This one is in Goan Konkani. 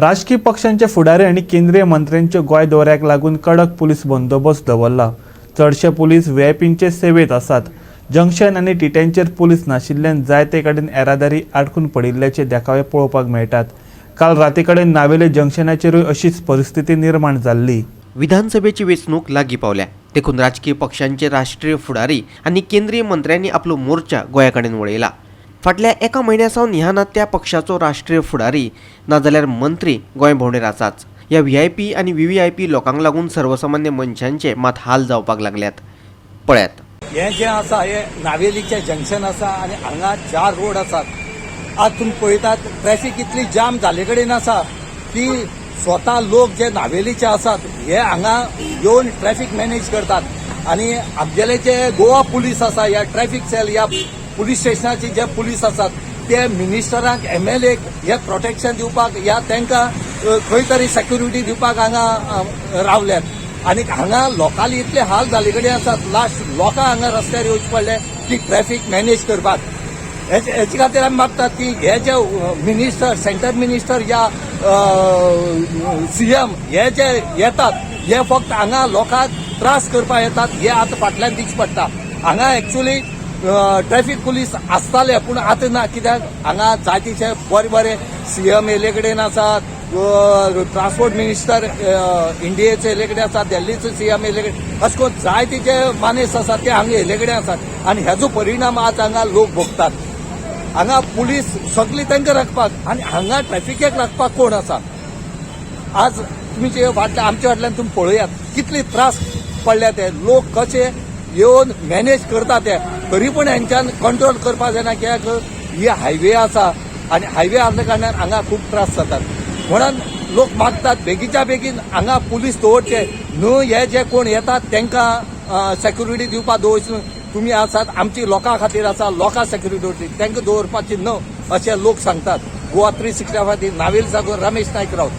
राजकी पक्षांचे फुडारी आनी केंद्रीय मंत्र्यांच्या गोंय दौऱ्याक लागून कडक पुलीस बंदोबस्त दवरला. चडशे पुलीस व्हीआयपींचे सेवेत आसात. जंक्शन आनी टिट्यांचेर पुलीस नाशिल्ल्यान जायते कडेन येरादारी आडखून पडिल्ल्याचे देखावे पळोवपाक मेळटात. काल राती कडेन नावेले जंक्शनाचेरूय अशीच परिस्थिती निर्माण जाल्ली. विधानसभेची वेंचणूक लागीं पावल्या देखून राजकीय पक्षांचे राष्ट्रीय फुडारी आनी केंद्रीय मंत्र्यांनी आपलो मोर्चा गोंया कडेन वळयला. फाटल्या एका म्हयन्या सावन ह्या ना त्या पक्षाचो राष्ट्रीय फुडारी नाजाल्यार मंत्री गोंय भोंवडेर आसाच. ह्या व्हीआयपी आनी व्हीव्हीआयपी लोकांक लागून सर्वसामान्य मनशांचे मात हाल जावपाक लागल्यात. पळयात. हें जें आसा हें नावेलीचें जंक्शन आसा आनी हांगा चार रोड आसात. आज तुमी पळयतात, ट्रॅफिक इतली जाम जाले कडेन आसा की स्वता लोक जे नावेलीचे आसात हे हांगा येवन ट्रॅफिक मॅनेज करतात आनी आमगेले जे गोवा पुलीस आसा या ट्रॅफिक सेल या पुलीस स्टेशनाचे जे पुलीस आसात ते मिनिस्टरांक, एमएलएक हे प्रोटेक्शन दिवपाक या तांकां खंय तरी सेक्युरिटी दिवपाक हांगा रावल्यात आनी हांगा लोकांले इतले हाल जाले कडेन आसात, लास्ट लोकांक हांगा रस्त्यार येवचे पडले की ट्रॅफिक मॅनेज करपाक. हेचे खातीर आमी मागतात की हे जे मिनिस्टर, सेंटर मिनिस्टर या सीएम हे जे येतात हे फक्त हांगा लोकांक त्रास करपाक येतात हे आतां फाटल्यान दिवचे पडटा. हांगा एक्चुअली ट्रॅफिक पुलीस आसताले पूण आतां ना, कित्याक हांगा जायतेशे बरे बरे सीएम येयले कडेन आसात, ट्रान्सपोर्ट मिनिस्टर इंडियेचो येयले कडेन आसात, दिल्लीचो सीएम येयले कडेन, अशें करून जायते जे मानेस्त आसात ते हांगा येयले कडेन आसात आनी हेजो परिणाम आज हांगा लोक भोगतात. हांगा पुलीस सगळी तांकां राखपाक आनी हांगा ट्रॅफिकेक राखपाक कोण आसा? आज तुमी जे फाटल्या आमच्या फाटल्यान तुमी पळयात कितले त्रास पडल्या ते लोक कशे येवन मॅनेज करता ते, तरी पूण हेंच्यान कंट्रोल करपाक जायना, कित्याक ही हायवे आसा आनी हायवे आसल्या कारणान हांगा खूब त्रास जातात. म्हणून लोक मागतात बेगीच्या बेगीन हांगा पुलीस दवरचे न्हू, हे जे कोण येतात तांकां सेक्युरिटी दिवपाक दवरचे न्हू. तुमी आसात आमची लोकां खातीर आसा, लोकां सेक्युरिटी दवरची, तांकां दवरपाची न्हू अशें लोक सांगतात. गोवा 365 खातीर नावेल सागोर, रमेश नायक राऊत.